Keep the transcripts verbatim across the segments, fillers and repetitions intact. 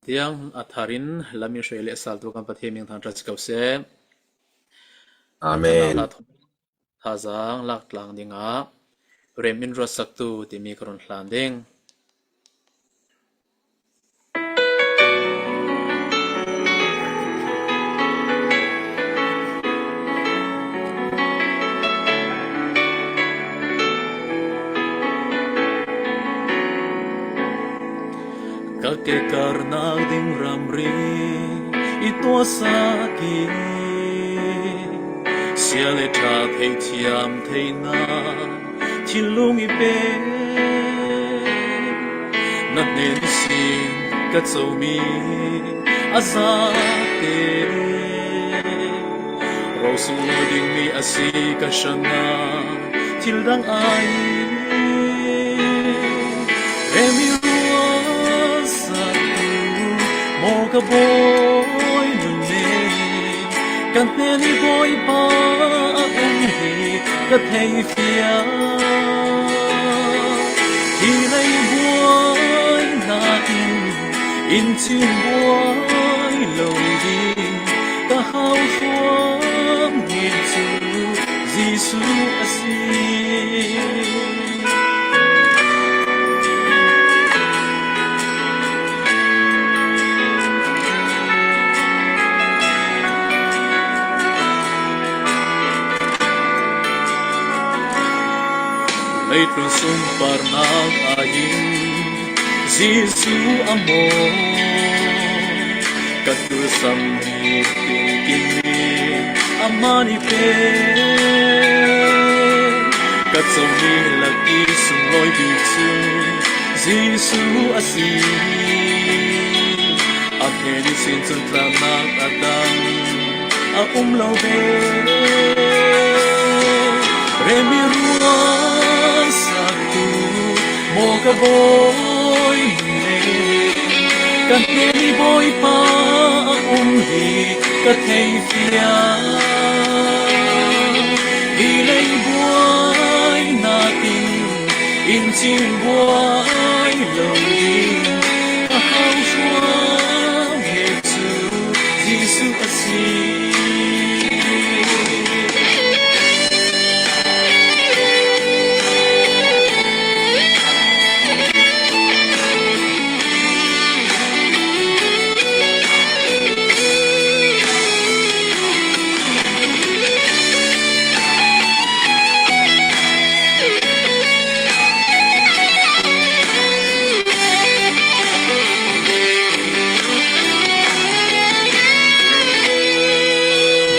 Tiang a tharin lam in hruai leh saltu kan Pathian min thangṭhat si ko seh. Amen. Thazang lak tlang dingah Rem in ruatsaktu timi ka run hlan ding. Ka kekarnak ding ramri i tuahsak i, sia le ṭha thei thiam theihna thinlung i pe. Na hnen ihsin ka comi a zate, ro sung lawi ding mi a si ka hrangah thil dang ai. Rem i ruatsaktu maw ka Bawi nunnem, ka hnen i Bawipa a um hi ka thei fiang. Hi lei buaina in, in chin buai lo ding ka hau hruang hi cu Jesuh a si. Leitlun sung parnak ah hin Jesuh a maw ka tulsam hi tingkim in amah nih pe. Ka comi lak i sunglawi bik cu Jesuh a si. A hnen ihsin cun tlanak a dang a um lo ve. Rem i ruatsaktu maw ka Bawi nunnem, ka hnen i Bawipa a um hi ka thei fiang. Hi lei buaina in, in chin buai lo ding ka hau hruang hi cu Jesuh a si.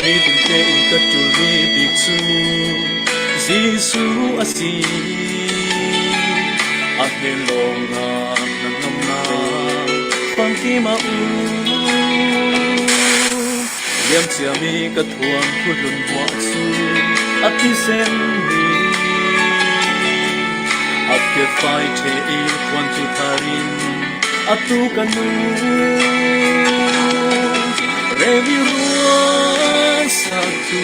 Miding tein ka ṭulmi bik cu Jesuh a si. A hnen lawngah na ngamnak fangkim a um. Liamcia mi ka thuam thuhlun buah cu a thisen mi, a piatfai ṭhe i khuantu thar in a tu ka nu. Rem i ruatsaktu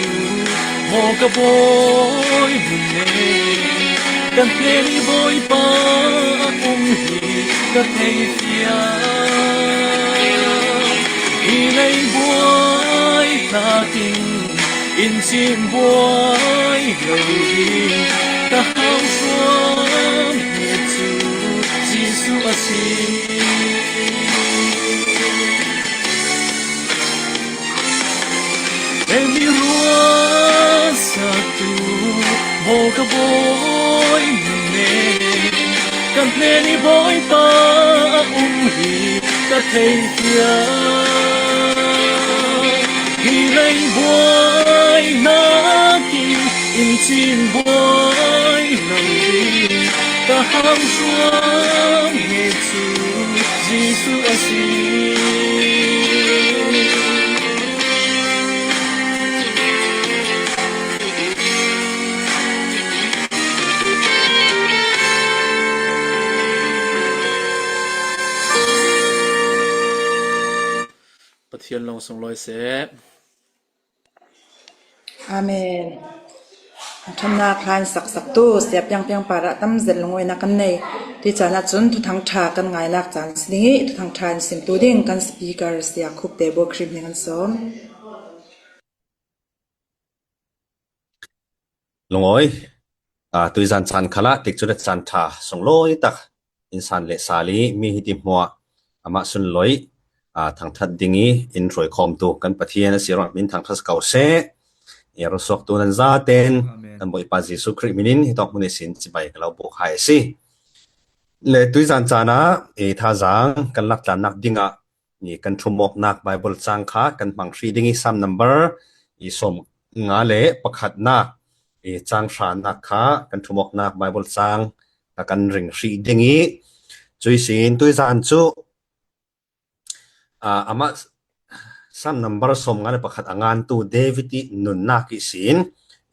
maw ka Bawi nunnem, ka hnen i Bawipa a um hi ka thei fiang. Hi lei buaina in, in chin buai lo ding ka hau hruang hi cu Jesuh a si. Rem i ruatsaktu maw ka Bawi nunnem, ka hnen i Bawipa a um hi ka thei fiang. Hi lei buaina in, in chin buai lo ding ka hau hruang hi cu Jesuh a si. Pathian lawng sunglawi seh. Amen. Ṭhatnak hlan saksaktu Sia Piang Piang par ah tam zet lungawinak kan nei. Tui caan ah cun Thuthang ṭha kan ngailak caan si ding i, Thuthang ṭha in simtu ding kan speaker Sia Khup Te Baw Krim nih kan sawm. Lungawi, aa, tuizan caan khalah tikcu le caan ṭha sunglawi tak in san le sal i mi hiti hmuah amah sunlawih, aa, thangṭhat ding i in hruaikhawmtu kan Pathian a si ruangah min thangṭhat ko seh. I ruahsuaktu nan zaten Amen. Kan Bawipa Jesuh Khrih hminin hitawk hmun ihsin cibai ka lo buk hai a si. Le tuizan caan ah i thazaang kan laktlannak dingah i kan ṭhumawknak Baibal caang kha kan hmang hrih ding i Sam number i sawmnga le pakhatnak i caang hranak kha kan ṭhumawknak Baibal caang kha kan ring hrih ding i, cuih sin tuizan cu, aa, amah Sam number sawmnga le pakhat a ngantu David i nunnak ihsin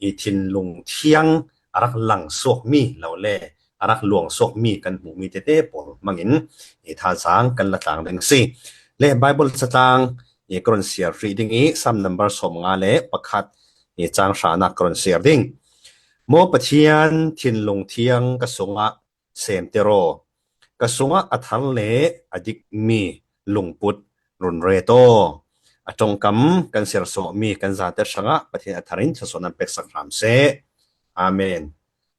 i thinlung thiang a rak langsuakmi lo le a rak luangsuakmi kan hmuhmi tete pawl hmangin i thazaang kan la tlang ding si. Le Baibal catlang i ka run siar hrih ding i Sam number sawmnga le pakhat i caang hranak ka run siar ding. Maw Pathian, thinlung thiang ka sungah semter aw. Ka sungah a thar le a dikmi lungput run ret aw. A ṭongkam kan siarsuahmi kan zate hrangah Pathian a thar in thluasuahnak peksak hram seh. Amen.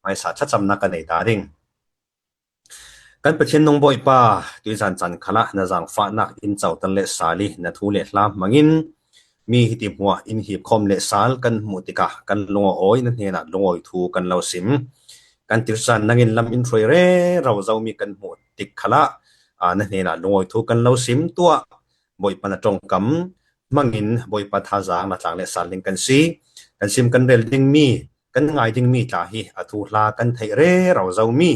Hmaisa thlacamnak kan nei ta ding. Kan Pathian nung Bawipa, tuizan caan khalah na zaangfahnak in coter le sal i na thu le hla hmangin mi hiti hmuah in hipkhawm le sal kan hmuh tikah kan lungawi, na hnenah lungawi thu kan lo sim. Kan tikcu caan nangin lam in hruai rero zomi kan hmuh tik khalah, aa, na hnenah lungawi thu kan lo sim. Tuah Bawipa na ṭongkam hmangin Bawipa thazaang na tlang le sal ding kan si. Kan sim kan rel dingmi, kan ngai dingmi tla hi a thuhla kan theih rero zomi,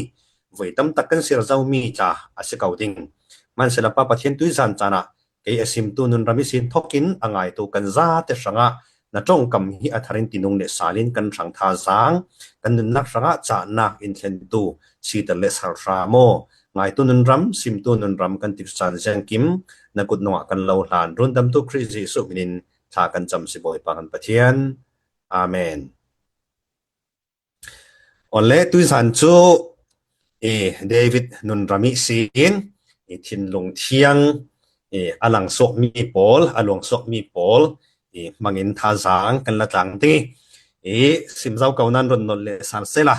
voi tam tak kan siar zomi tla a si ko ding. Hmansehla Pa Pathian, tuizan caan ah kei a simtu nunram ihsin thawkin a ngaitu kan zate hrangah na ṭongkam hi a thar in tinung le sal in kan hrang thazaang, kan nunnak hrangah cahnak in thlentu siter le sal hram aw. Ngaitu nunram, simtu nunram kan tikcu caan ziangkim na kut nungah kan lo hlan, rundamtu Khrih Jesuh hminin thla kan cam si Bawipa kan Pathian. Amen. Awle, tuizan cu i David nunram ihsin i thinlung thiang i a langsuakmi pawl, a luangsuakmi pawl i hmangin thazaang kan la tlang ding i, i sim zo ko nan run nolh le sal sehla,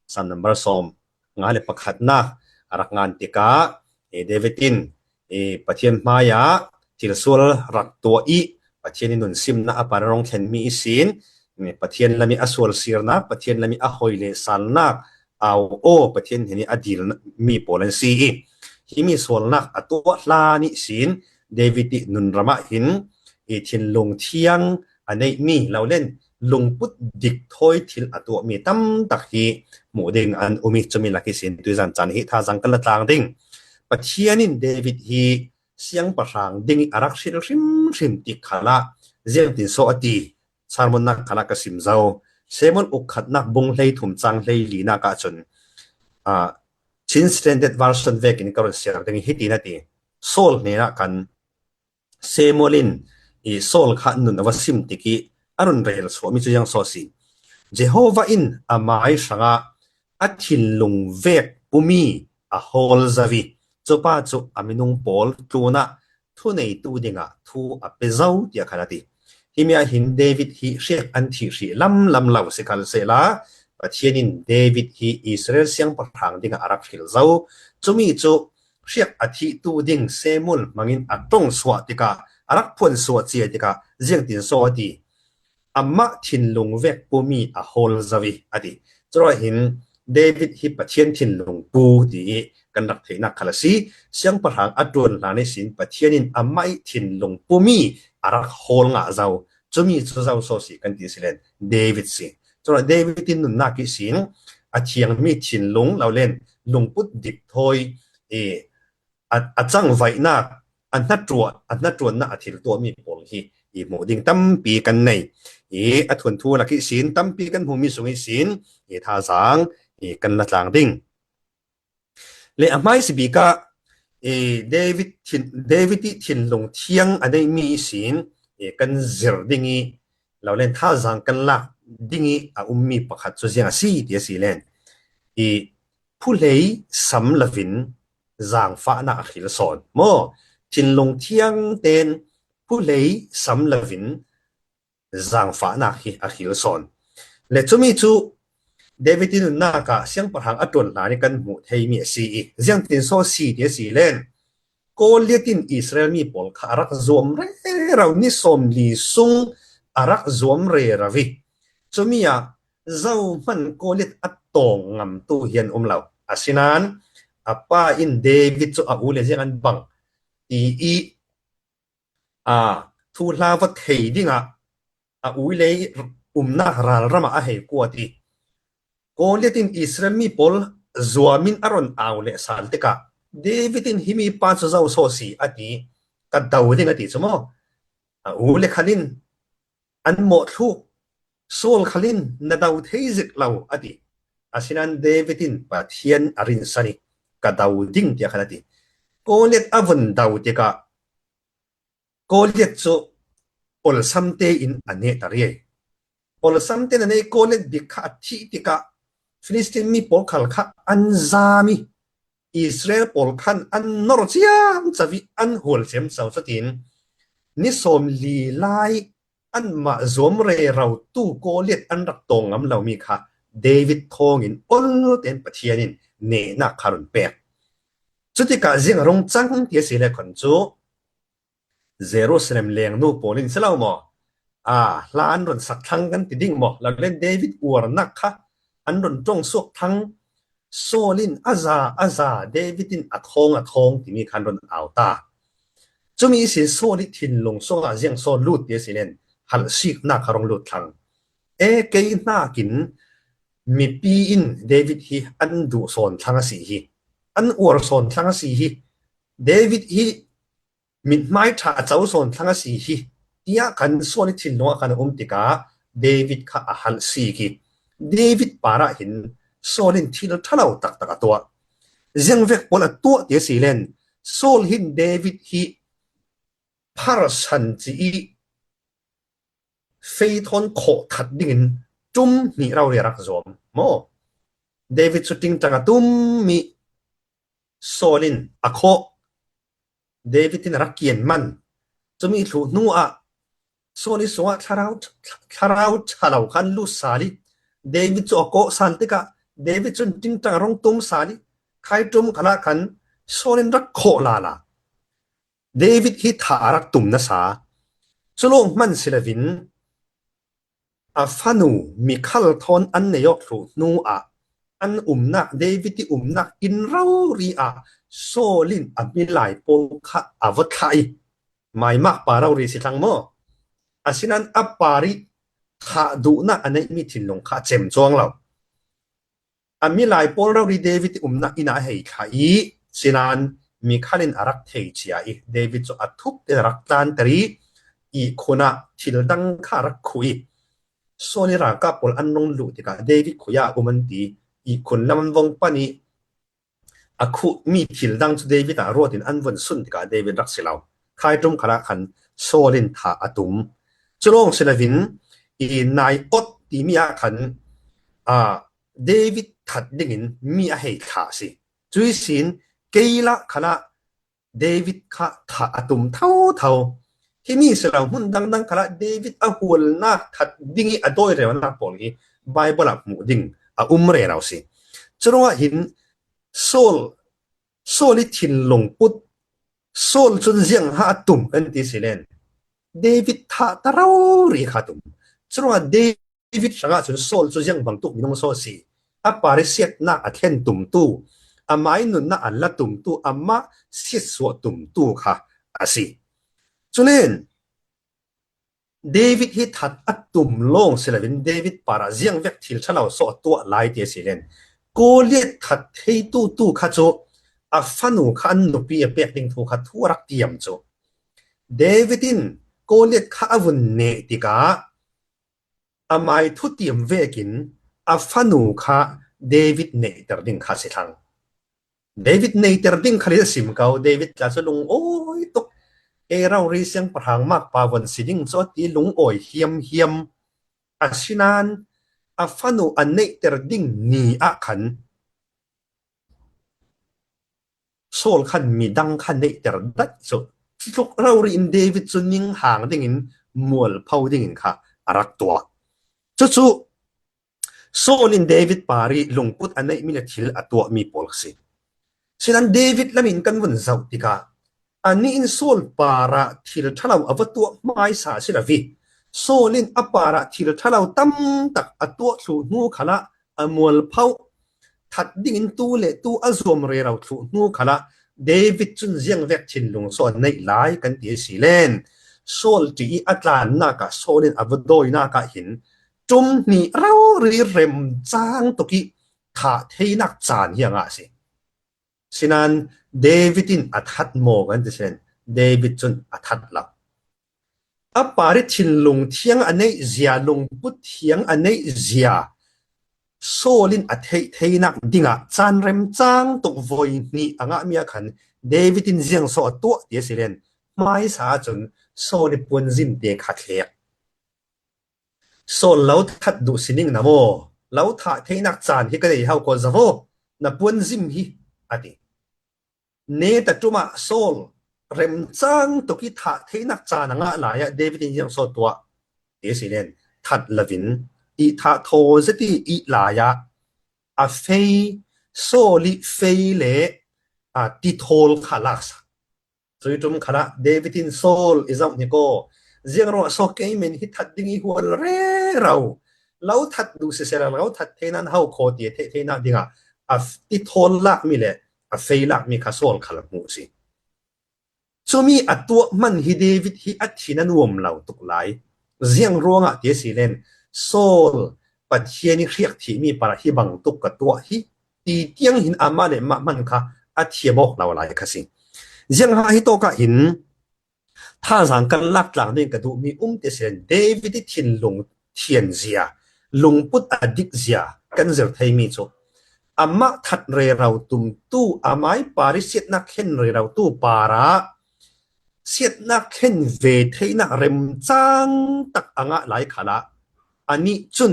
Sam number sawmnga le pakhatnak a rak ngan tikah i David in i Pathian hmaiah thilsual rak tuah i Pathian i nunsimnak a par a rung thlenmi ihsin i Pathian lam i a sualsirnak, Pathian lam i a hoi le salnak au aw, Pathian hnen i a dil mi pawl an si i, himi sualnak a tuah hlan ihsin David i nunram ah hin i thinlung thiang a neihmi lo len lungput dik thawi thil a tuahmi tam tak hi hmuh ding an um i, cumi lak ihsin tuizan caan hi thazaang kan la tlang ding. Pathian in David hi siangpahrang ding i a rak hril hrimhrim ti khalah ziangtin saw a ti, sermonnak khalah ka sim zo. Samuel uk khatnak bung hleithum caang hleilinak ahcun, aa, Chin Standard Version vekin ka run siar ding i hiti na ti. Saul hnenah kan Samuel in i Saul kha nun a va sim tik i a run rel suahmi cu ziang saw si. Jehovah in amai hrangah a thinlung vek pumi a hawl zo i, cupa cu a minung pawl tlunah thuneitu dingah thu a pe zo, tiah khan a ti. Himi ah hin David hi hriak an thih hrih lamlam lo si khal sehla, Pathian in David hi Israel siangpahrang dingah a rak hril zo. Cumi cu hriak a thihtu ding Samuel hmangin a ṭong suah tikah, a rak phuan suah cia tikah, ziangtin saw a ti. Amah thinlung vek pumi a hawl zo i, a ti. Curuah hin David hi Pathian thinlung pu ti i kan rak theihnak khal a si. Siangpahrang a ṭuan hlan ihsin Pathian in amah i thinlung pumi a rak hawl ngah zo. Cumi cu zo saw si kan ti si len David si. Curuah David in nunnak ihsin a thiangmi thinlung lo len lungput dik thawi i a, a cangvaihnak, a hnaṭuan, a hnaṭuannak a thil tuahmi pawl hi i hmuh ding tampi kan nei. I a thuanthu lak ihsin tampi kan hmuhmi sung ihsin i thazaang i kan la tlang ding. Le a hmaisabik ah i David thin, David i thinlung thiang a neihmi ihsin i kan zir ding i lo len thazaang kan lak ding i a ummi pakhat cu ziang a si ti a si len i phulei sam lovin zangfahna a khil sawn maw? Thinlung thiangten phulei sam lovin zangfahna hi a khil sawn. Le cumi cu David in nunnak ah siangpahrang a ṭuan hlan i kan hmuh theimi a si i, ziangtin saw si ti a si len, Goliath in Israel mi pawl kha a rak zuam rero, ni sawmli sung a rak zuam rero i, cumi ah zohman Goliath a tawng ngamtu hi an um lo. Asinain a pa in David cu a u le ziang an bang ti i, aa, thuhla va thei dingah a u le umnak ralram ah a hei kuat i, Goliath in Israel mi pawl zuam in a run au leh sal tikah David in, "Himi pa cu zo saw si," a ti. "Ka do ding," a ti cu maw? A u le khal in an mawhthluk, Saul khal in, "Na do thei zik lo," a ti. Asinain David in Pathian a rinsan i, "Ka do ding," tiah khan a ti. Goliath a vun do tikah Goliath cu awlsam tein a nehter i, awlsam tein a neh i, Goliath bik kha a thih tikah Filistin mi pawl khal kha an zam i, Israel pawl khan an nor ciamco i, an hual ciamco. Cutin ni sawmli lai anmah zuam rerotu Goliath an rak tawng ngam lomi kha David thawngin awlten Pathian in nehnak kha run pek. Cutikah ziang a rung cang ti a si le khan cu, Jerusalem lengnu pawl in si lo maw, aa, hla an run sak thlang kan ti ding maw? Lo le David uarnak kha an run ṭong suak thlang. Saul in a za, a za, David in a thawng, a thawng timi kha an run au ta. Cumi ihsin Saul i thinlung sungah ziang saw lut ti a si len, halhsiknak kha rung lut thlang. E, kei hnakin mipi in David hi an duh sawn thlang a si hi, an uar sawn thlang a si hi, David hi mithmai ṭha a co sawn thlang a si hi, tiah khan Saul i thinlung ah khan a um tikah David kha a halhsik i, David parah hin Saul in thil ṭhalo taktak a tuah. Ziangvek pawl a tuah ti a si len, Saul hin David hi pharsan ci i feithawn khawh that dingin ṭum hnih rori a rak zuam maw? David cu ṭingṭang a tum i Saul in a khawh. David in a rak kian man. Cumi thluh hnu ah Saul i sungah thlarau, thlarau ṭhalo khan lut sal i, David cu a kawh sal tikah David cun ṭingṭang a rung tum sal i, khaiṭum khalah khan Saul in rak khawh lala. David hi thah a rak tum nasa. Cu lawng hman si loin a fanu Mikhal thawn an nei awk thluh hnu ah an umnak, David i umnak inn rori ah Saul in a milai pawl kha a va thlah i, maimak pa rori si thlang maw? Asinain a par i thah duhnak a neihmi thinlung kha a cem cuang lo. A milai pawl rori David i umnak inn ah a hei thlah i, sinain Mikhal in a rak thei cia i, David cu a thup tein a rak tlanter i, ihkhun ah thil dang kha a rak khuh i, Saul i ralkap pawl an rung luh tikah David khui ah a um an ti. Ihkhun lam an vung pan i, a khuhmi thil dang cu David ah ruat in an vun sun tikah David rak si lo. Khaiṭum khalah khan Saul in thah a tum. Cu lawng si loin i Naiot timi ah khan, aa, David that dingin mi a hei thlah a si. Cuih sin Keila khalah David kha thah a tum thotho. Himi si lo, hmun dangdang khalah David a hualnak that ding i a dawi reunak pawl hi Baibal ah hmuh ding a um rero si. Curuangah hin Saul, Saul i thinlung put, Saul cun ziang ha a tum kan ti si len, David thah ta rori kha a tum. Curuangah David hrangah cun Saul cu ziang bangtuk minung saw a si? A par i siatnak a thlen tumtu, amah i nunnak a la tumtu, amah siatsuah tumtu kha a si. Culen David hi that a tum lawng si loin David parah ziangvek thil ṭhalo saw a tuah lai ti a si len, Goliath that theitu tu kha cu a fanu kha an nupi a pek ding thu kha thu a rak tiam cu. David in Goliath kha a vun neh tikah amai thutiam vekin a fanu kha David neihter ding kha si thlang. David neihter ding kha a sim ko. David tla cu lungawi tuk. Kei rori siangpahrang makpa von si ding cu a ti, lungawi hiamhiam. Asinain a fanu a neihter ding ni ah khan Saul khan midang kha neihter dat chu. Tluk rori in David chu ning hang dingin mualpho dingin kha a rak tuah. Cucu Saul in David parih lungput a neihmi le thil a tuahmi pawl kha si. Sinan David lamin kan vun zoh tikah, anih in Saul parah thil ṭhalo a va tuah hmaisa si lo hi. Saul in a parah thil ṭhalo tamtak a tuah thluh hnu khalah a mualpho that dingin tu le tu a zuam rero thluh hnu khalah David cun ziangvek thinlung saw a neih lai kan ti a si len. Saul ṭih i a tlannak ah Saul in a va dawinak ah hin ṭum hnih rori remcang tuk i thah theinak caan hi a ngah a si. Sinan David in a that maw kan ti si len, David cun a that lo. A parih thinlung thiang a neih zia, lungput thiang a neih zia Saul in a theih theinak dingah caan remcang tuk voi hnih a ngahmi ah khan David in ziang saw a tuah ti a si len, hmaisa ahcun Saul i puanzim te kha thlek. Saul, lo that duh sining na maw? Lo thah theinak caan hi ka nei hau ko zavo, na puanzim hi, a ti. Neta ṭum ah Saul remcang tuk i thah theinak caan a ngah lai ah David in ziang saw tuah ti a si len, that lovin i thah thaw zet i ih lai ah a fei, Saul i fei le a tithawl kha laksak. Cui ṭum khalah David in Saul i zoh hnik aw, ziang ruangah saw kei men hi that ding i hual rero, lo that duh siseh, lo that thei nan hau khaw ti a theih theinak dingah a tithawl lakmi le a fei lakmi kha Saul khal hmuh si. Cumi a tuah hman hi David hi a thin a nuam lo tuk lai. Ziang ruangah ti a si len, Saul Pathian i hriak thihmi parah hi bangtuk ka tuah hi ti tiang hin amah le mah hman kha a thiam awk lo lai kha si. Ziang ha hi tawkah hin thazaang kan lak tlang ding ka duhmi um ti a si len, David i thinlung thian zia, lungput a dik zia kan zir theimi cu amah that rero tumtu, amai parih siatnak thlen rerotu parah siatnak thlen ve theinak remcang tak a ngah lai khalah anih cun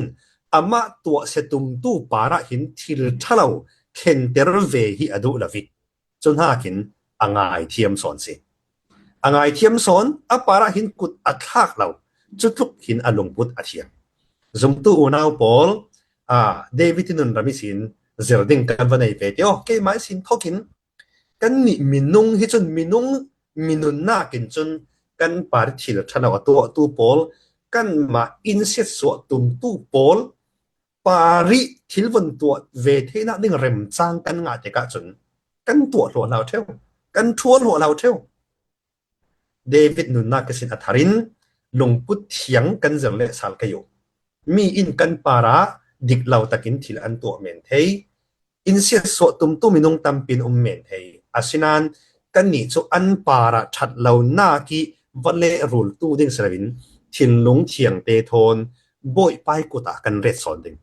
amah tuahsia tumtu parah hin thil ṭhalo thlenter ve hi a duh lo i, cu hnakin a ngaithiam sawn si. A ngaithiam sawn, a parah hin kut a thlak lo, cutluk hin a lungput a thiam. Zumtu unau pawl, aa, David i nunram ihsin zir ding kan va nei ve ti aw. Keimah ihsin thokin kannih minung hi cun minung minunnak in cun kan parih thil ṭhalo a tuahtu pawl, kanmah in siatsuah tumtu pawl parih thil vun tuah ve theinak ding remcang kan ngah tikah cun kan tuah hluahhlo ṭheu, kan ṭhual hluahhlo ṭheu. David nunnak ihsin a thar in lungput thiang kan zir leh sal kei uh. Mi in kan parah dik lo takin thil an tuah men thei, in siatsuah tumtu minung tampi in um men thei. Asinan kannih cu an parah ṭhat lonak i va lehrultu ding si loin thinlung thiangte thawn Bawipa i kut ah kan ret sawn ding.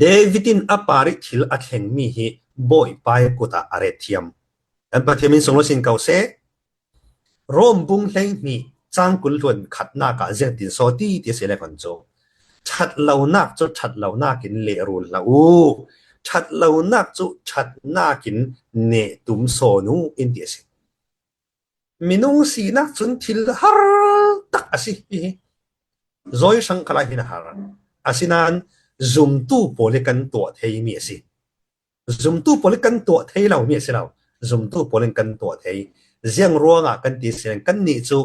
David in a parih thil a thlengmi hi Bawipa i kut ah a ret thiam. Kan Pathian min sunglaw sin ko seh. Rom bung hleihnih cang kul hluan khatnak ah ziangtin saw ti ti a si le kan cu ṭhat lonak cu ṭhat lonak in lehrul hlah u, ṭhat lonak cu ṭhatnak in neh tum sawn u in ti a si. Minung sinak cun thil har tak a si. Hihi zawi hrang khalah hin a har. Asinan zumtu pawl i kan tuah theimi a si. Zumtu pawl i kan tuah thei lomi a si lo. Zumtu pawl in kan tuah thei. Ziang ruangah kan ti si len, kannih cu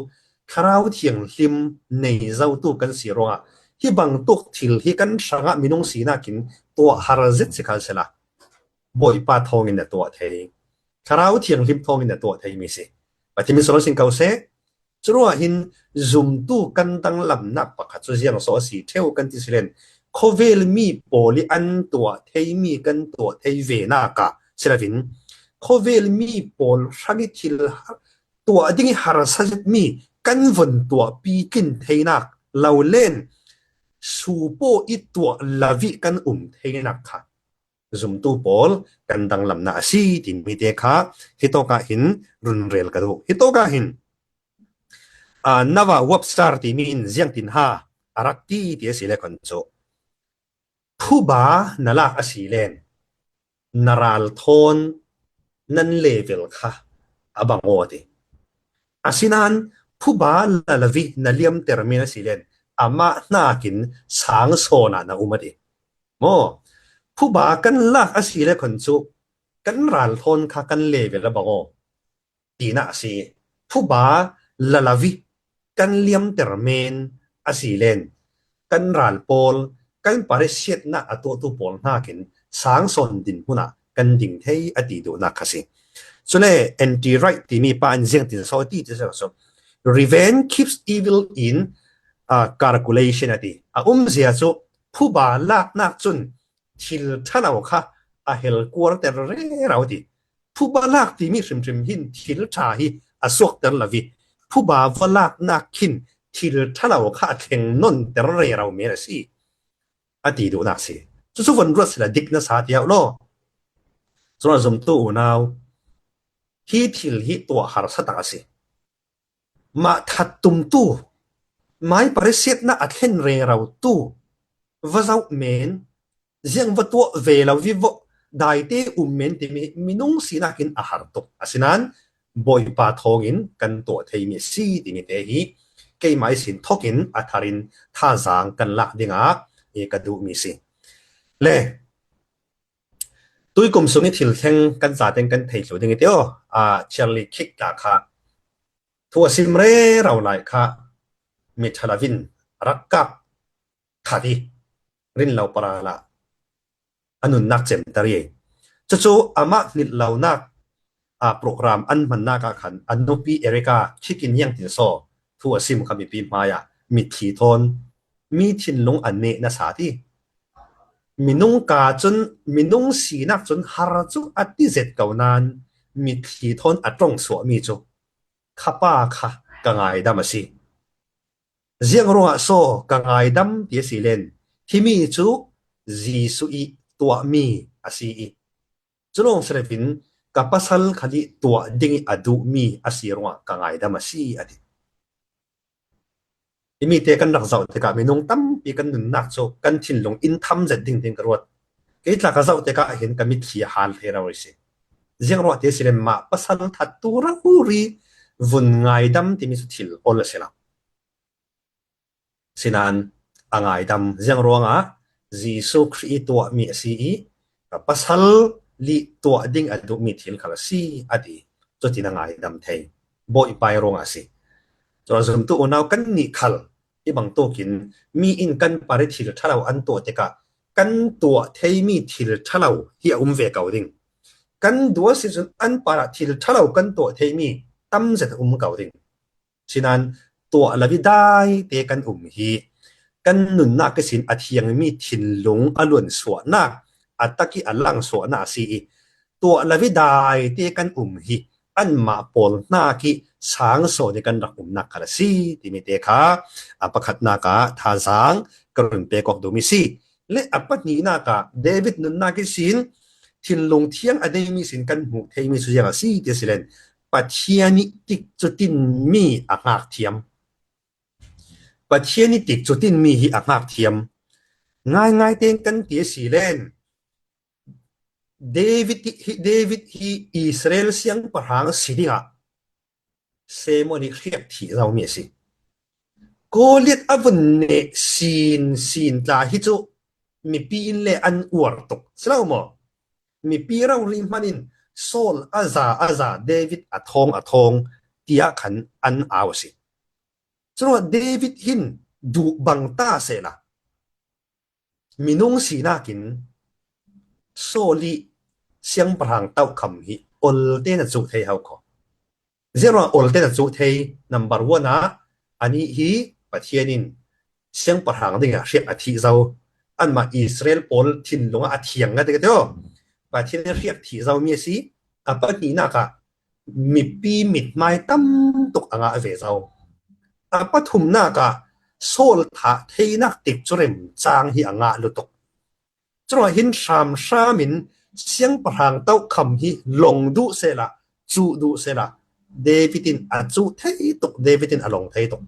Thlarau Thianghlim nei zotu kan si ruangah hi bangtuk thil hi kan hrangah minung sinak in tuah har zet si khal sela, Bawipa thawngin na tuah thei, Thlarau Thianghlim thawngin na tuah theimi si. Pathian min sunglaw sin ko seh. Curuangah hin zumtu kan danglamnak pakhat cu ziang saw a si ṭheu kan ti si len, khawvel mi pawl i an tuah theimi kan tuah thei venak ah si loin, khawvel mi pawl hrang i thil tuah ding i harsa zetmi kan vun tuah pitlin theinak lo len, supaw i tuah lo i kan um theinak kha zumtu pawl kan danglamnak a si timi te kha hitawk ah hin run rel ka duh. Hitawk ah hin, aa, Noah Webster timi in ziangtin ha a rak ti ti a si le kan cu, phuba na lak a si len na ral thawn nan level kha a bang aw a ti. Asinan phuba lalavi na liamter men a si len amah hnakin sang sawnah na um a ti. Maw, phuba kan lak a si le khon chu kan ral thawn kha kan level a bang aw tina a si. Phuba lalavi kan liamter men a si len kan ral pawl, kan parisiatna a tuahtu pawl hnakin sang sawn dinhmunah kan ding thei a ti duhnak kha si. Cule N T Wright timi pa in ziangtin saw a ti ti sek a so, "Revenge keeps evil in, uh, calculation," a ti. A umzia chu phuba laknak cun thil ṭhalo kha a hel kuarter rero ti. Phuba lak timi hrimhrim hin thil ṭha hi a suakter lo i, phuba va laknak khin thil ṭhalo kha a thleng nonter rero men a si, a ti duhnak si. Cucu von ruat sila dik na sa tiau law. Cun a zumtu unau, hi thil hi tuah harsa tak a si. Mah that tumtu, mai parisiatna a thlen rerotu va zoh men, ziang va tuah ve lo vivo, daite um men timi minung sinakin a har tuk. Asinan Bawipa thawngin kan tuah theimi a si timi te hi keimah ihsin thokin a tharin thazaang kan lak dingah i ka duhmi si. Le tuikum sungih thil thleng kan zaten kan thei thlu ding i teo, a, Charlie Kirk tla kha thu a sim rero lai kha mi ṭha lovin rak kap khat i rinlo para la a nunnak cemter i. Cucu amah hnilh lonak, a, program an hmannak ah khan a nupi Erica Kirk in hiangtin saw thu a sim kha mipi hmaiah mitthli thawn mi thinlung a neh na sa ti. Minung ka cun, minung sinak cun har cu a ti zet ko nain mitthli thawn a ṭong suahmi cu khapa kha ka ngaidam a si. Ziang ruangah saw ka ngaidam ti a si len, himi cu Jesuh ih tuahmi a si i, cu lawng si loin ka pasal khal ih tuah ding ih a duhmi a si ruangah ka ngaidam a si, a ti. Himi te kan rak zoh tikah minung tampi kan nunnak cu kan thinlung in tham zet ding ding ka ruat. Kei tla ka zoh tikah hin ka mitthli a hal thei rori si. Ziang ruah ti a si len mah pasal thattu rori vun ngaidam timi cu thil ol a si lo. Sinan a ngaidam ziang ruangah Jesuh Khrih ih tuahmi a si i ka pasal ih tuah ding a duhmi thil khal a si, a ti. Cutin a ngaidam thei. Bawipa ih ruangah a si. Cun a zumtu unau kannih khal hi bangtukin mi in kan parih thil ṭhalo an tuah tikah kan tuah theimi thil ṭhalo hi a um ve ko ding. Kan duh a si cun an parah thil ṭhalo kan tuah theimi tam zet a um ko ding. Sinan tuah lo ih dai te kan um hi kan nunnak ihsin a thiangmi thinlung a luansuahnak, a tak ih a langsuahnak a si i tuah lo ih dai te kan um hi anmah pawl hnak ih sang sawn ih kan rak umnak khal a si timi te kha a pakhatnak ah thazaang ka run pek awk duhmi si. Le a pahnihnak ah David nunnak ihsin thinlung thiang a neimi sin kan hmuh theimi cu ziang a si ti a si len Pathian ih tikcu tinmi a hngak thiam. Pathian ih tikcu tinmi hi a hngak thiam. Ngaingai tein kan ti a si len David hi, David hi Israel siangpahrang si dingah Samuel ih hriak thih zomi a si. Goliath a vun neh sin sin tla hi cu mipi in le an uar tuk si lo maw? Mipi rori hman in Saul a za a za, David a thawng a thawng tiah khan an au a si. Curuangah David hin duh bang ta sehla minung sinakin Saul ih siangpahrang tohkham hi ol tein a cuh thei ho kho. Ziangruangah ol tein a cuh thei? Number one ah anih hi Pathian in siangpahrang dingah hriak a thih zo. Anmah Israel pawl thinlung ah a thiang a ti ka ti aw. Pathian in hriak thih zomi a si. A pahnihnak ah mipi mithmai tam tuk a ngah ve zo. A pathumnak ah Saul thah theinak tikcu remcang hi a ngah lutuk. Curuangah hin hramhram in siangpahrang tohkham hi long duh sehla, cuh duh sehla, David in a cuh thei tuk, David in a long thei tuk.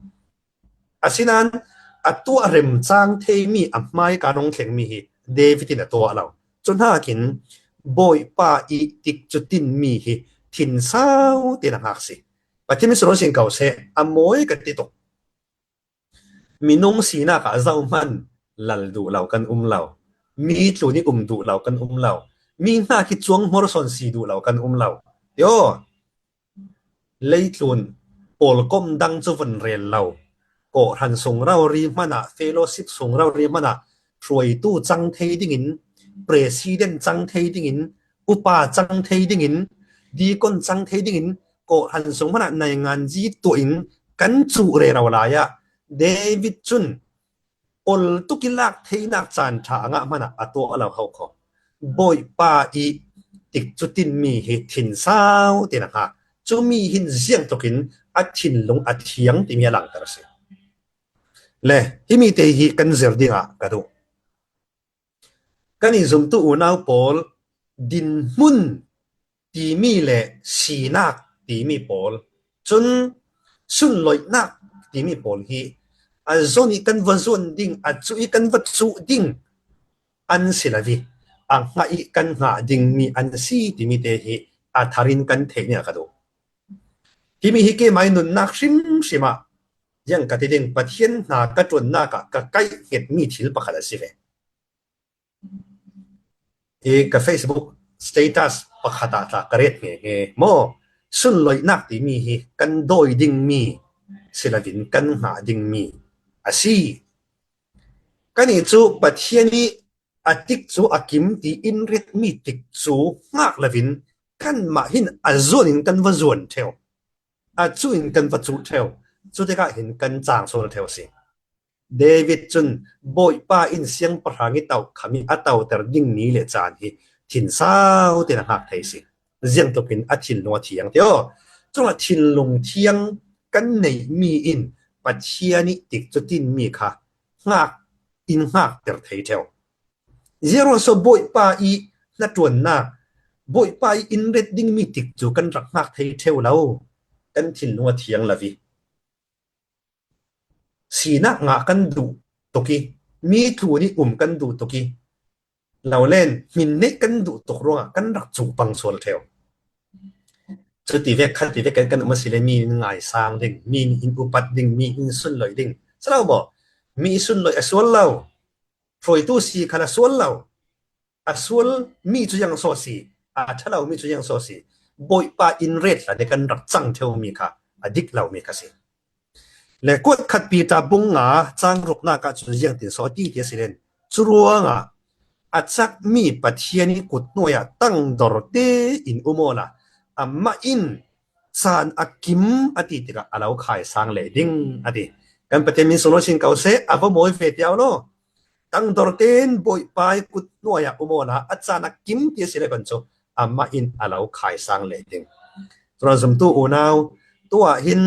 Asinan a tuah remcang theimi a hmai kan hong thlengmi hi David in a tuah lo. Cu hnakin Bawipa i tikcu tinmi hi thinsau tein a ngak si. Pathian min sual sin ko seh, a mawi ka ti tuk. Minung sinak ah zohman lal duh lo kan um lo. Mi tlun i um duh lo kan um lo. Mi hnak hi cuang hmor sawn si duh lo kan um lo. Tio, leitlun pawlkom dang cu vun rel lo. Kawhhran sung rori hmanah, fellowship sung rori hmanah, hruaitu cang thei dingin, president cang thei dingin, upa cang thei dingin, dikon cang thei dingin, kawhhran sung hmanah nainganzi tuah in kan cuh rero lai ah David cun ol tuk i lak theinak caan ṭha a ngah hmanah a tuah lo ho kho. Bawipa i tikcu tinmi hi thinsau tein a ngak. Cumi hin ziangtlukin a thinlung a thiang timi a langter a si. Le, himi te hi kan zir dingah ka duh. Kan i zumtu unau pawl, dinhmun timi le sinak timi pawl, cun sunloihnak timi pawl hi a zon i kan va zuan ding, a cuh i kan va cuh ding an si lo i, a hngah i kan hngah dingmi an si timi te hi a thar in kan theih ning a ka duh. Himi hi keimah i nunnak hrimhrim ah, ziang ka ti ding, Pathian hna ka ṭuannak ah ka kaih hngetmi thil pakhat a si ve. I ka Facebook status pakhat ah tla ka ret nge nge maw? Sunloihnak timi hi kan dawi dingmi si loin kan hngah dingmi a si. Kannih cu Pathian i a tikcu a kim ti in retmi tikcu hngak loin kanmah hin a zuan in kan va zuan ṭheu. A cuh in kan va cuh ṭheu. Cutikah hin kan cang sual ṭheu a si. David cun Bawipa in siangpahrang i tohkham i a toter ding ni le caan hi thinsau tein a hngak thei si. Ziangtlukin a thinlung a thiang ti aw. Cun a thinlung thiang kan neihmi in Pathian i tikcu tinmi kha hngak in hngakter thei ṭheu. Ziangruangah so Bawipa i hnaṭuannak, Bawipa i in ret dingmi tikcu kan rak hngak thei ṭheu lo. Kan thinlung a thiang lo i sinak ngah kan duh tuk i, mi tlun i um kan duh tuk i, lo len hmin neih kan duh tuk ruangah kan rak cuh pang sual ṭheu. Cu ti vek, khat ti vek kan, kan um a si le, mi in ngaisang ding, mi in upat ding, mi in sunloih ding. Si lo maw? Mi i sunloih a sual lo. Hruaitu si khan a sual lo. A sual mi cu ziang so si, a ṭha lo mi cu ziang so si. Bawipa in ret hlan i kan rak cang ṭheu mi kha a dik lo mi kha si. Le kuat khat Peter bung nga cang ruknak ah cun ziangtin so a ti ti a si len. Cu ruangah a cakmi Pathian i kut hnuai ah tangdor tein um awla amah in caan a kim a ti tikah a lo khaisang leh ding a ti. Kan Pathian min sunglawi sin ko seh, a va mawi ve tiau law. Tangdor tein Bawipa i kut hnuai ah um awla a caan a kim ti a si le kan cu amah in a lo khaisang leh ding. Turan zumtu unau, tuah hin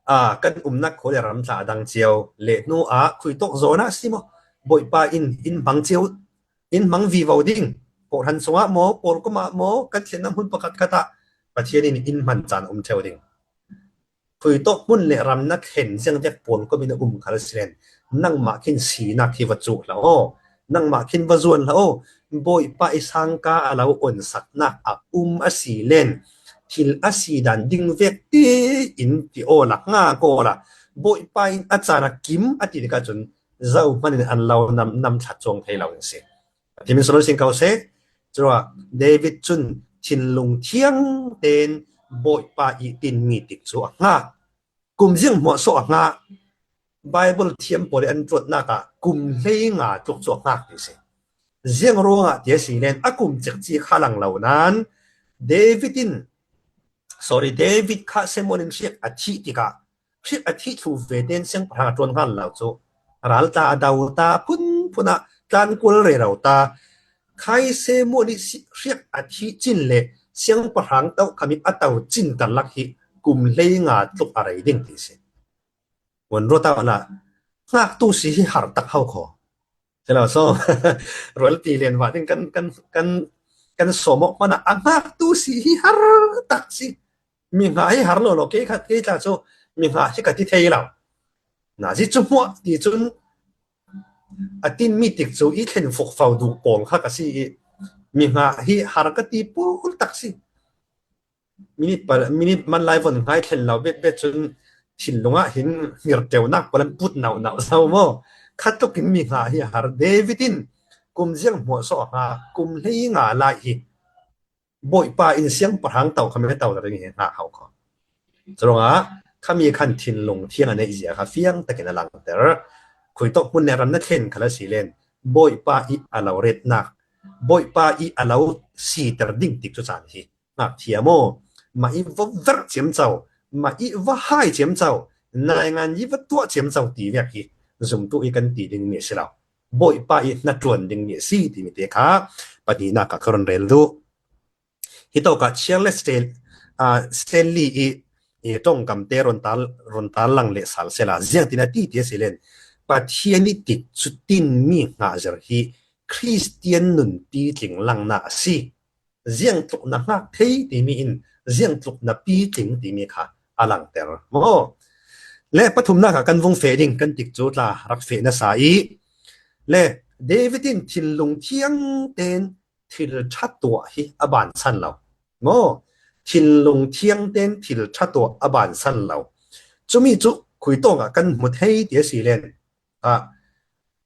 aa, kan umnak khua le ram tla a dang cio le hnu ah khuitawk zawn ah si maw? Bawipa in in hmang cio, in hmang vivo ding. Kawhhran sungah maw, pawlkom ah maw, kan thlennak hmun pakhat khat ah Pathian in in hman caan um ṭheu ding. Khuitawk hmun le ram na thlen ziang vek pawlkom in a um khal si len, nangmah khin sinak hi va cuh hlah aw. Nangmah khin va zuan hlah aw. Bawipa i sangka a lo onsaknak a um a si len, thil a si dan ding vek tein ti awla, hngak awla, Bawipa in a caan a kim a ti tikah cun zohman in an lo nam, nam thlat cuang thei lo in si. Pathian min sunglawi sin ko seh. Curuah David cun thinlung thiang tein Bawipa i tinmi tikcu a hngak. Kum ziang hmuah so a hngah? Baibal thiam pawl i an ṭuannak ah kum hleinga tluk cu a hngak ti si. Ziang ruangah ti a si len a kum cekci kha lang lo nain David in, sorry, David kha Samuel in hriak a thih tikah hriak a thih thlu ve tein siangpahrang a ṭuan hngal lo cu ralta a do ta, phunphun ah tlankual rero ta. Khai Samuel i si-, hriak a thih cin le siangpahrang tohkham i a to cin karlak hi kum hleinga tluk a rei ding ti si. Vun ruat awla hngaktu si hi har tak ho kho. Si lo so, rualpi lian vah ding kan, kan, kan, kan sawm awk hmanah a hngaktu si hi har tak si. Mi hngah hi har lo lo, kei khat, kei tla cu mi hngah hi ka ti thei lo. Nazi cu hmuah ti cun a tinmi tikcu i thlen fukfau duh pawl kha ka si i, Mi ngah hi har ka ti pul tak si. Minit pa, minit man lai von ngai thlen lo bet bet cun thinlung ah hin ngirteunak pawl an put nauh nauh zo maw? Khat tuk in mi ngah hi har. David in kum ziang hmuah sawh a ngah, kum hlei ngah lai hi. Bawipa in siangpahrang tau kha me tau ring hi ngah hau kho. Curuangah khami khan thinlung thiang a neih zia kha fiang takin a langter. Khuitawk hmun le ram na thlen khal a si len, Bawipa i a lo retnak, Bawipa i a lo siter ding tik cu caan hi. Ngak thiam aw, mah i va verh ciamco, mah i va hai ciamco, naingan i va tuah ciamco ti vek hi zumtu i kan ti dingmi a si lo. Bawipa i hnaṭuan dingmi a si timi te kha pahnihnak ah ka run rel duh. Hitawkah Charles Stan-, aa, Stanley i, i ṭongkamte runtar, runtar lang leh sal sela ziangtin a ti ti a si len, Pathian i tik cu tinmi hngahzir hi Khristian nunpi tling langnak a si. Ziangtluk na hngak thei timi in ziangtluk na pi tling timi kha a langter maw? Le pathumnak ah kan vung feh ding kan tik cu tla rak feh nasa i le David in thinlung thiang ten thil ṭha tuah hi a bansan lo maw? Thinlung thiang ten thil ṭha tuah a bansan lo. Cumi cu khuitawk ah kan hmu thei ti a si len, ah,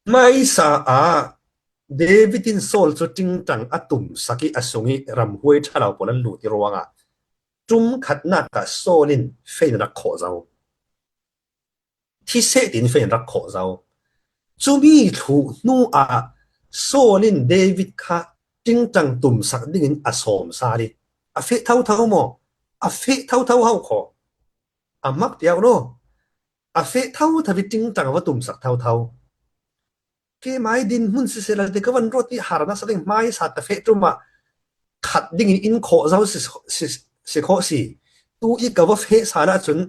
hmaisa ah David in Saul cu ṭingṭang a tumsak i a sung i ramhuai ṭha lo pawl an lut i ruangah ṭum khatnak ah Saul in fein rak khawh zo. Thi seh tiin fein rak khawh zo. Cumi thluh hnu ah Saul in David kha ṭingṭang tumsak dingin a sawm sal i a feh thotho maw? A feh thotho hau kho. A mak piau lo. A feh thotho i ṭingṭang a va tumsak thotho. Keimah i dinhmun siseh la te ka van ruat i har nasa ding hmaisa ka feh ṭum ah khat dingin in khawh zo si, si, si khawh si. Tu i ka va feh sal ahcun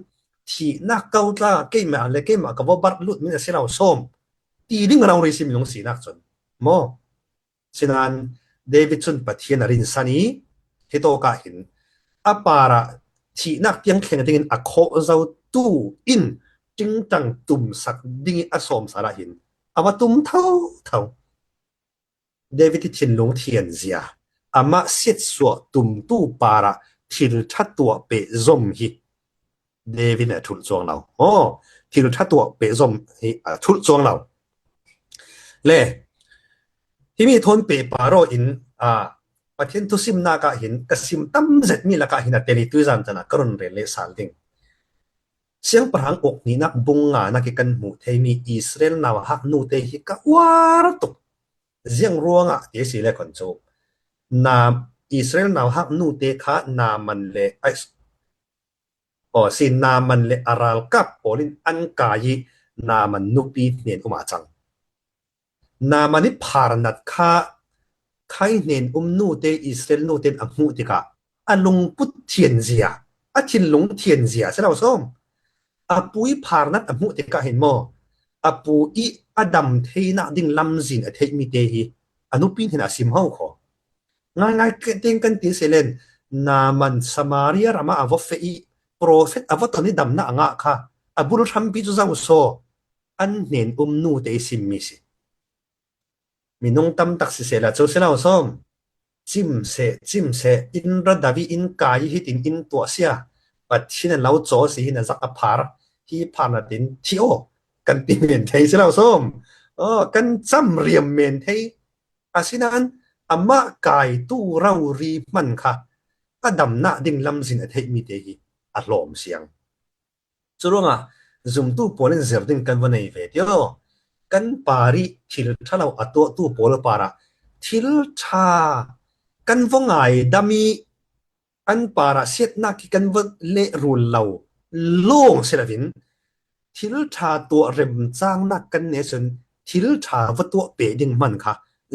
thihnak ko tla keimah le keimah ka va barh lut min a si lo sawm ti ding rori si minung sinak cun maw? Sinain David cun Pathian a rinsan i hitawk ah hin a parah thihnak tiang thleng dingin a khawh zotu in ṭingṭang tumsak ding i a sawm sal ah hin a va tum thotho. David i thinlung thianzia, amah siatsuah tumtu parah thil ṭha tuah peh zom hi David in a thulh cuang lo. Aw, thil ṭha tuah peh zom hi a thulh cuang lo. Le himi thawn pehpar aw in, aa, Pathian thusimnak ah hin ka sim tam zetmi lakah hin a tel i tuizan caan ah ka run rel leh sal ding. Siangpahrang uk hnihnak bung nganak i kan hmuh theimi Israel nauhak nute hi ka uar tuk. Ziang ruangah ti a si le khon cu na Israel nauhak nute kha Naaman le, ai, aw, si Naaman le a ralkap pawl in an kai i Naaman nupi hnen um ah cang. Naaman i pharnat kha khai hnen um nute Israel nute in a hmuh tikah a lungput thianzia, a thinlung thianzia si lo sawm. A pu i pharnat a hmuh tikah hin maw, a pu i a dam theinak ding lamzin a theihmi te hi a nupi hnen a sim ho kho. Ngaingai tein kan ti selen, Naaman Samaria ram ah a va feh i profet a va ton i damnak a ngah kha a bul hrampi cu zo saw, an hnen um nute i simmi si. Minung tam tak sisehla cu si lo sawm. Cim seh, cim seh, in ra davi in kai hitin in tuah sia. Pathian a lo caw si hin a zak a phar. Hi phar natin thi aw. Kan ti men thei si lo sawm. Aw, kan cam riam men thei. Asinain amah kaitu rori hman kha a damnak ding lamzin a theihmi te hi a hlawm siang. Curuangah zumtu pawl in zir ding kan va nei ve ti aw. Kan par i thil ṭha lo a tuahtu pawl parah thil ṭha kan va ngaidam i an parah siatnak i kan va lehrul lo lawng si loin thil ṭha tuah remcangnak kan nei cun thil ṭha va tuah peh ding hman kha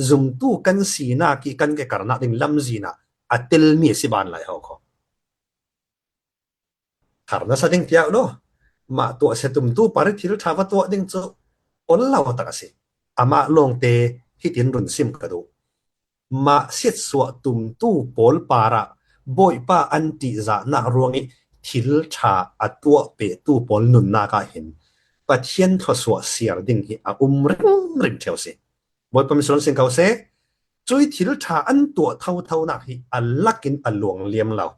zumtu kan sinak i kan ke karnak ding lamzin ah a telmi a si ban lai ho kho. Har nasa ding tiah lo. Mah tuah sia tumtu par i thil ṭha va tuah ding cu ol lo tak a si. Amah lawngte hitin run sim ka duh. Mah siatsuah tumtu pawl parah Bawipa an ṭihzahnak ruang i thil ṭha a tuah pehtu pawl nunnak ah hin Pathian thluasuah siar ding hi a um ringring ṭheu si. Bawipa min sual sing ko seh. Cui thil ṭha an tuah thothonak hi a lakin a luang liam lo.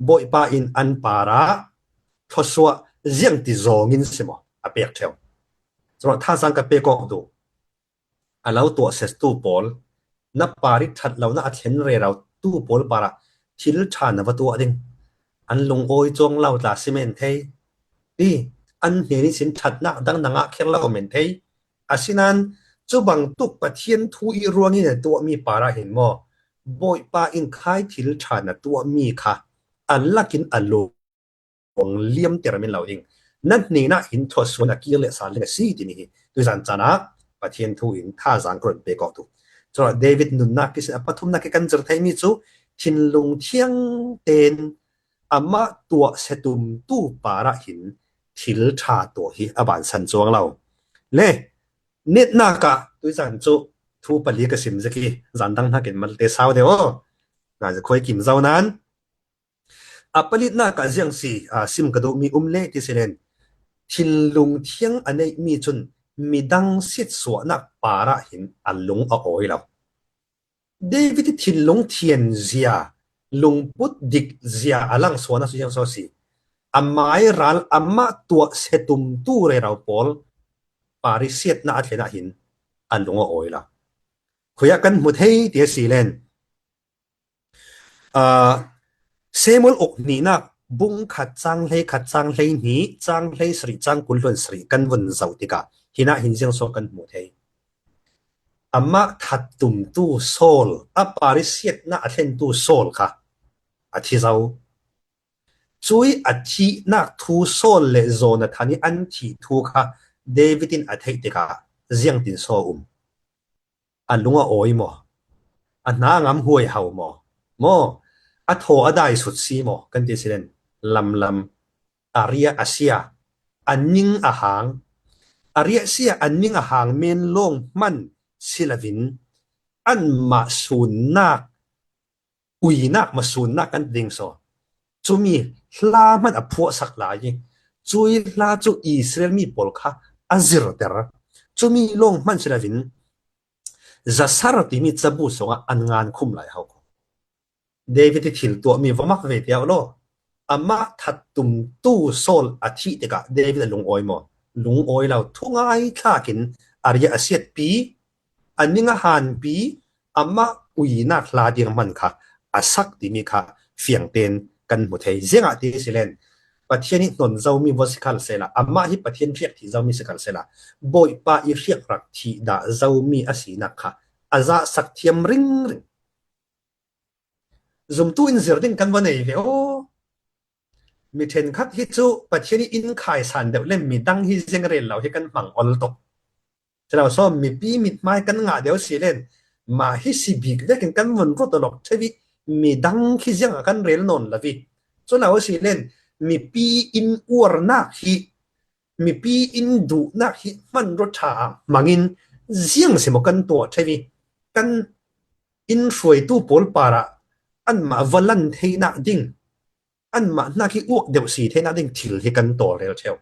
Bawipa in an parah thluasuah ziangti zawngin si maw a pek ṭheu. Curuangah thazaang ka pek awk duh, a lo tuahsetu pawl, na parih ṭhat lo, na a thlen rero tu pawl parah thil ṭha na va tuah ding. An lungawi cuang lo tla si men thei. Ti, an hnen ihsin ṭhatnak dang na ngah kher lo men thei. Asinain cubang tuk Pathian thu i ruangin a tuahmi parah hin maw, Bawipa in khai thil ṭha na tuahmi kha a lakin a luang liamter min lo ding. Na hnenah hin thluasuah a kir leh sal ding a si timi hi tuizan canah Pathian thu in thazaang ka run pek awk duh. Curuangah David nunnak ihsin a pathumnak hi kan zir theimi cu thinlung thiang tein amah tuahsia tumtu parah hin thil ṭha tuah hi a bansan cuang lo. Le, netnak ah tuizan cu thu pali ka sim zik hi, zan dang hnakin malte sau deuh aw. Nga zakhuai kim zo nan. A palitnak ah ziang si, aa, sim ka duhmi um le ti si len, thinlung thiang a neihmi cun midang sitsuahnak parah hin a lung a awi lo. David i thinlung thianzia, lungput dikzia a langsuan a si ziang so si. Amai ral amah tuah setumtu rero pawl parisiatna a thlenah hin a lung a awi lo. Khuiah kan hmu thei ti a si len, aa, Samuel uk hnihnak bung khat cang hlei khat cang hlei hnih cang hlei sarih cang kul hluan sarih kan vun zoh tikah hinah hin ziang so kan hmu thei. Amah thattumtu Saul, a parisiatna a thlentu Saul kha a thi zo. Cui a thihnak thu Saul le Jonathan i an thih thu kha David in a theih tikah ziangtin so um? A lung a awi maw? A hna a ngam huai hau maw? Maw? A thaw a dai sut si maw? Kan ti si len lamlam. A riah a sia, a ning a hang, a riah sia a ning a hang men lawng hman si lovin anmah sunnak, uinak maw sunnak kan ti ding saw. Cumi hla hman a phuahsak lai i cui hla cu Israel mi pawl kha a zirter. Cumi lawng hman si lovin zasar timi cabu sungah an ngan khum lai ho ko. David i thil tuahmi va mak ve tiah law, amah thattumtu Saul a thih tikah David a lungawi maw? Lungawi lo, thungai thlakin a riah a siatpi, a ning a hanpi, amah uinak hla ding hman kha a sak timi kha fiangten kan hmu thei. Ziangah ti si len, Pathian i hnon zomi va si khal sehla, amah hi Pathian hriak thih zomi si khal sehla, Bawipa i hriak rak thih dah zomi a sinak kha a zahsak thiam ringring. Zumtu in zir ding kan va nei ve aw. Mi ṭhenkhat hi cu Pathian i in khaisan deuh le midang hi ziang rel lo hi kan hmang ol tuk. Si lo saw, mipi mithmai kan ngah deuh si len, mah hi si bik vekin kan vun ruat aw lawk ṭheu i midang khi ziangah kan rel nawn lo i. Cu lo si len, mipi in uarnak hi, mipi in duhnak hi hmanraw ṭha ah hmangin ziang si maw kan tuah ṭheu i, kan in hruaitu pawl parah anmah va lan theinak ding, anmah hnak hi uak deuh si theinak ding thil hi kan tawl rel ṭheu.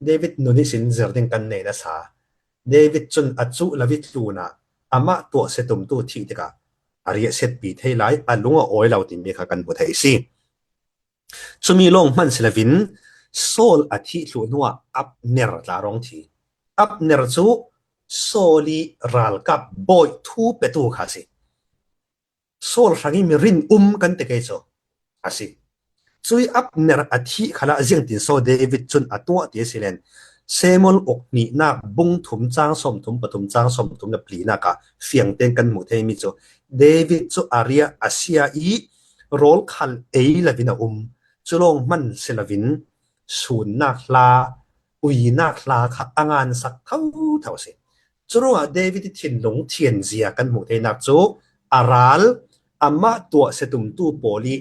David nun ihsin zir ding kan nei nasa. David cun a cuh lo i tlunah amah tuah setumtu thih tikah a riahsiatpi thei lai, a lung a awi lo timi kha kan hmu thei a si. Cumi lawng hman si lovin Saul a thih thluh hnuah Abner tla rawng thi. Abner cu Saul i ralkap bawi thu petu kha a si. Saul hrangih mi rinum kan ti kei cu a si. Cui Abner a thih khalah ziangtin saw David cun a tuah ti a si len, Samuel uk hnihnak bung thum cang sawmthum pathum cang sawmthum le palinak ah fiangten kan hmuh theimi cu David cu a riah a sia i rawl khal ei lovin a um. Cu lawng hman si lovin sunnak hla, uinak hla kha a ngansak thotho a si. Curuangah David i thinlung thianzia kan hmuh theinak cu a ral, amah tuah setumtu pawl i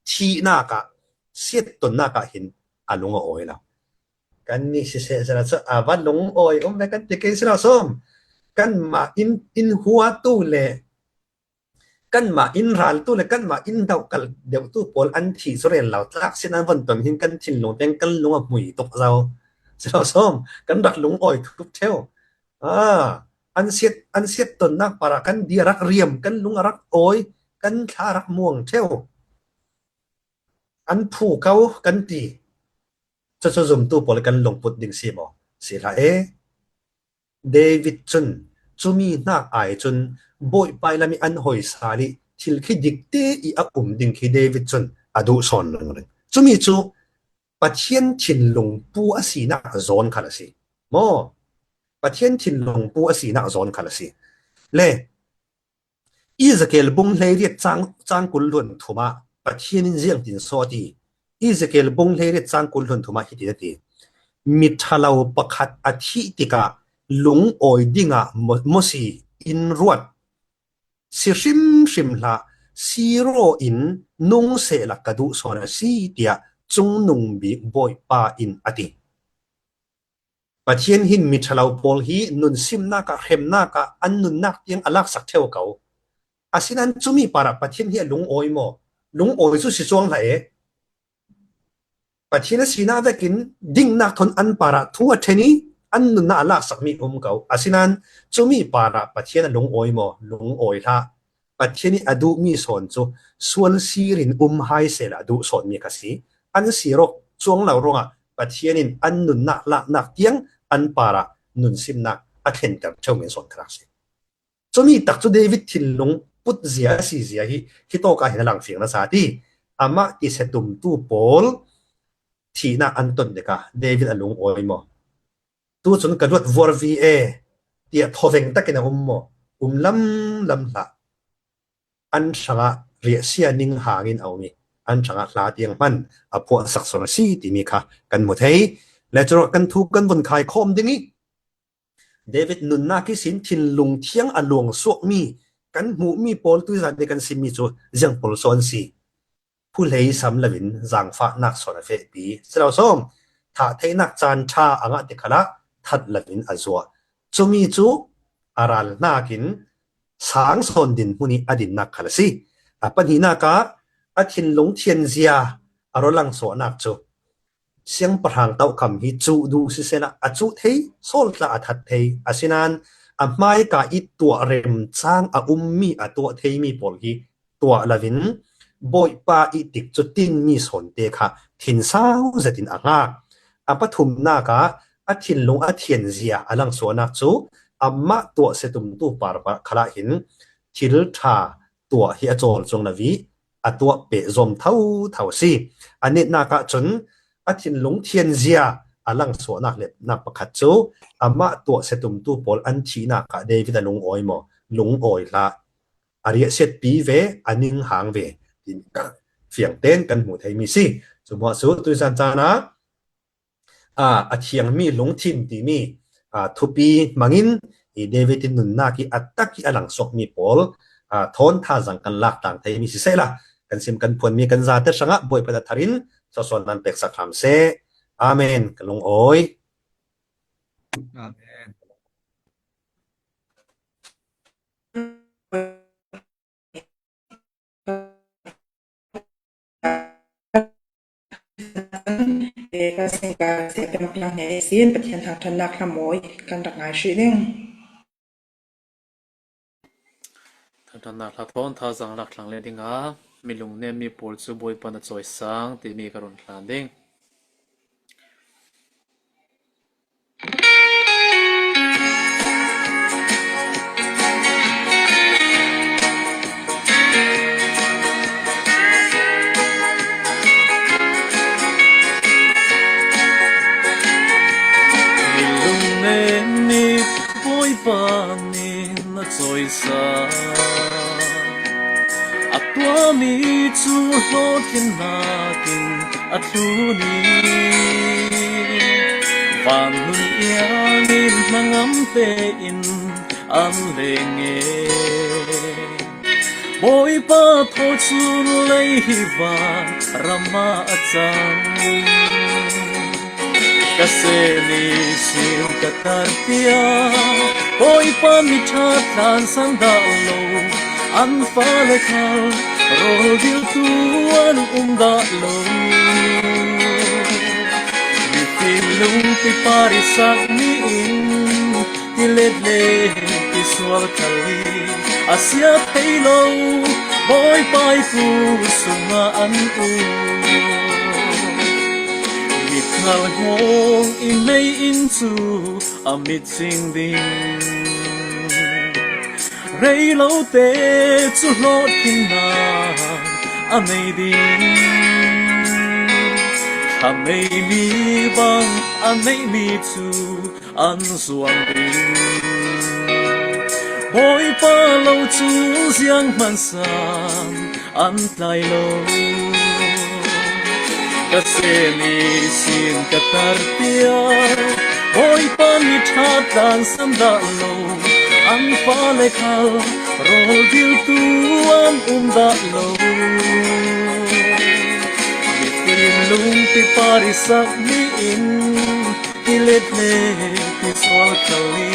thihnak ah, siattonnak ah hin a lung a awi lo. Kannih siseh sila cu a va lungawi um ve kan ti kei si lo sawm. Kanmah in, in huatu le kanmah in raltu le kanmah in dohkalh deuhtu pawl an thih cu rel lo tlak sin an von ton hin kan thinlung teng kan lung a hmui tuk zo. Si lo sawm, kan rak lungawi thup ṭheu. Ah, An siat, an siat tonnak parah kan di a rak riam, kan lung a rak awi, kan thla a rak muang ṭheu. An phu ko kan ti. Cucu zumtu pawl kan lungput ding si maw? Si hlah e. David cun cumi hnak ai cun Bawipa ih lam ih an hoi sal ih thil khi dikte ih a um ding khi David cun a duh sawn ringring. Cumi cu Pathian thinlung pu a sinak zawn khal a si. Maw? Pathian thinlung pu a sinak zawn khal a si. Le Ezekiel bung hleiriat cang, cang kul hluan thum ah Pathian in ziangtin saw a ti. Ezekiel bung hleiriat cang kul hluan thum ah hitin a ti. Miṭhalo pakhat a thih tikah lungawi dingah mo-, mosi in ruat. Si hrimhrim hlah, siraw in nung sehla ka duh sawn a si, tiah Cungnung Bik Bawipa in a ti. Pathian hin miṭhalo pawl hi nun simnak ah, hremnak ah an nunnak tiang a laksak ṭheu ko. Asinain cumi parah Pathian hi a lungawi maw? Lungawi cu si cuang hlah e. Pathian a sinak vekin dingnak thawn an parah thu a ṭhen ih an nunnak a laksakmi um ko. Asinain cumi parah Pathian a lungawi maw? Lungawi hlah. Pathian ih a duhmi sawn cu sual sir in um hai sehla a duh sawnmi kha si. An sir awk cuang lo ruangah Pathian in an nunnak laknak tiang an parah nun simnak a thlenter ṭheu men sawn kha rak si. Cumi tak cu David thinlung put zia a si zia hi, hi tawk ah hin a lang fiang nasa ti. Amah tisia tumtu pawl thihnak an ton tikah David a lungawi maw? Tu cun ka luat vuar vi e, tiah thawveng takin a um maw? Um lam lam hlah. An hrangah riahsia ning hangin a um ih an hrangah hla tiang hman a phuahsak sawn a si timi kha kan hmu thei. Le curuangah kan thu kan vun khai khawm ding ih David nunnak ihsin thinlung thiang a luangsuakmi kan hmuhmi pawl tuizan nih kan simmi cu ziang pawl sawn si. Phuhlei sam loin zaangfahnak sawn a fehpi. Si lo sawm, thahtheihnak caan ṭha a ngah ti khalah that loin a zuah. Cumi cu a ral hnakin sang sawn dinhmun ih a dinnak khal a si. A pahnihnak ah a thinlung thianzia a rualang suahnak cu siangpahrang tokham hi cuh duh sisehla a cuh thei, sawltla a that thei, asinain a hmaika ih tuah remcang a ummi, a tuah theimi pawl hi tuah loin Bawipa ih tikcu tinmi sawnte kha thinsau zetin a hngak. A pathumnak ah a thinlung a thianzia a langsuahnak cu amah tuah siatumtu par khalah hin thil ṭha tuah hi a cawl cuang lo ih a tuah peh zawm thotho a si. A netnak ah cun a thinlung thianzia a langsuahnak lepnak pakhat cu amah tuah siatumtu pawl an thihnak ah David a lungawi maw? Lungawi hlah. A riahsiatpi ve, a ninghang ve, timi kha fiangtein kan hmu theimi si. Cu hmuah cu tuizan caan ah aa, a thiangmi lungthin timi, aa, thupi hmangin i David in nunnak ih a tak ih a langsuakmi pawl, aa, thawn thazang kan lak tlang theimi si sehla kan sim kan phuanmi kan zate hrangah Bawipa dah thar in sawsawh nan peksak hram seh. Amen. Ka lungawi. Amen. Pathian thangṭhatnak hla mawi kan rak ngai hrih ding. Thangṭhatnak hla thawn thazang lak tlang le ding a, mi lungnemmi pawl cu Bawipa na cawisang timi ka run hlan ding. Mi lungnem nih Bawipa nih na cawisan. A tuahmi cu hlawhtlinnak in a thlun i, van nun iang in hnangam tein an leng e. Bawipa thaw cun lei hi van ram ah a cang. Ka seh nih sim ka tar tiang, Bawipa mi ṭha tlansan dah lo, an fale khal rawl diltu an um dah lo. Mifim lungpi par i sakmi in Pilet le pisual khal hi a sia thei lo, Bawipa i pu sungah an um. Mitngal ngawng i mei in cu a mit cing ding. Reilote cu hlawhtlinnak a nei ding. Thlameimi bang a neihmi cu an zuang ding. Bawipa lo cu zianghman san an tlai lo. Ka sehmi sin ka tar tiang, Bawipa mi ṭha tlansan dah lo. An fale khal rawl diltu an um dah lo. Mifim lungpi par i sakmi in pilet le pisual khal hi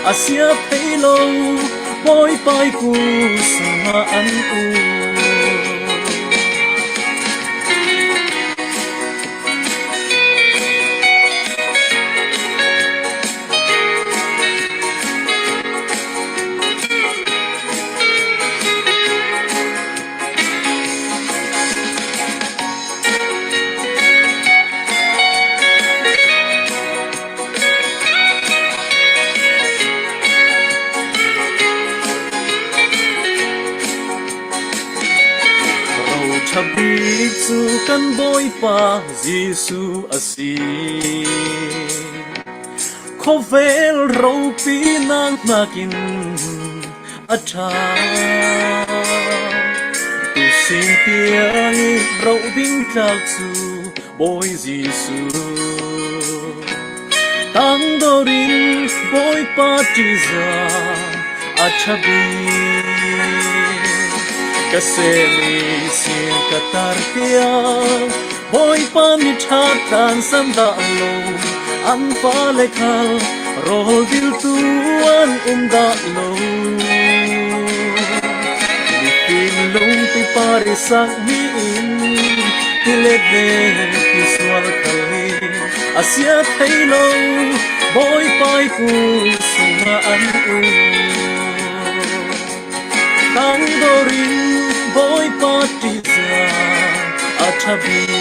a sia thei lo, Bawipa i pu sungah an um. Ro ṭha bik cu kan Bawipa Jesuh a si. Khawvel ropi nak hnakin a ṭha. Tusin tiang i roh ding tlak cu Bawi Jesuh. Tangdor in Bawipa ṭihzah a ṭha bik. Ka sehmi sin ka tar tiang, Bawipa mi ṭha tlansan dah lo, an fale khal rawl diltu an um dah lo. Mifim lungpi par i sakmi in pilet le pisual khal hi a sia thei lo, Bawipa i pu sungah an um. Tangdor in Bawipa ṭihzah a ṭha bik.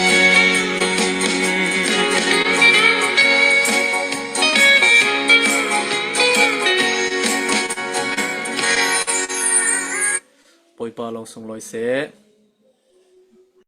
Bawipa lo sunglawi seh.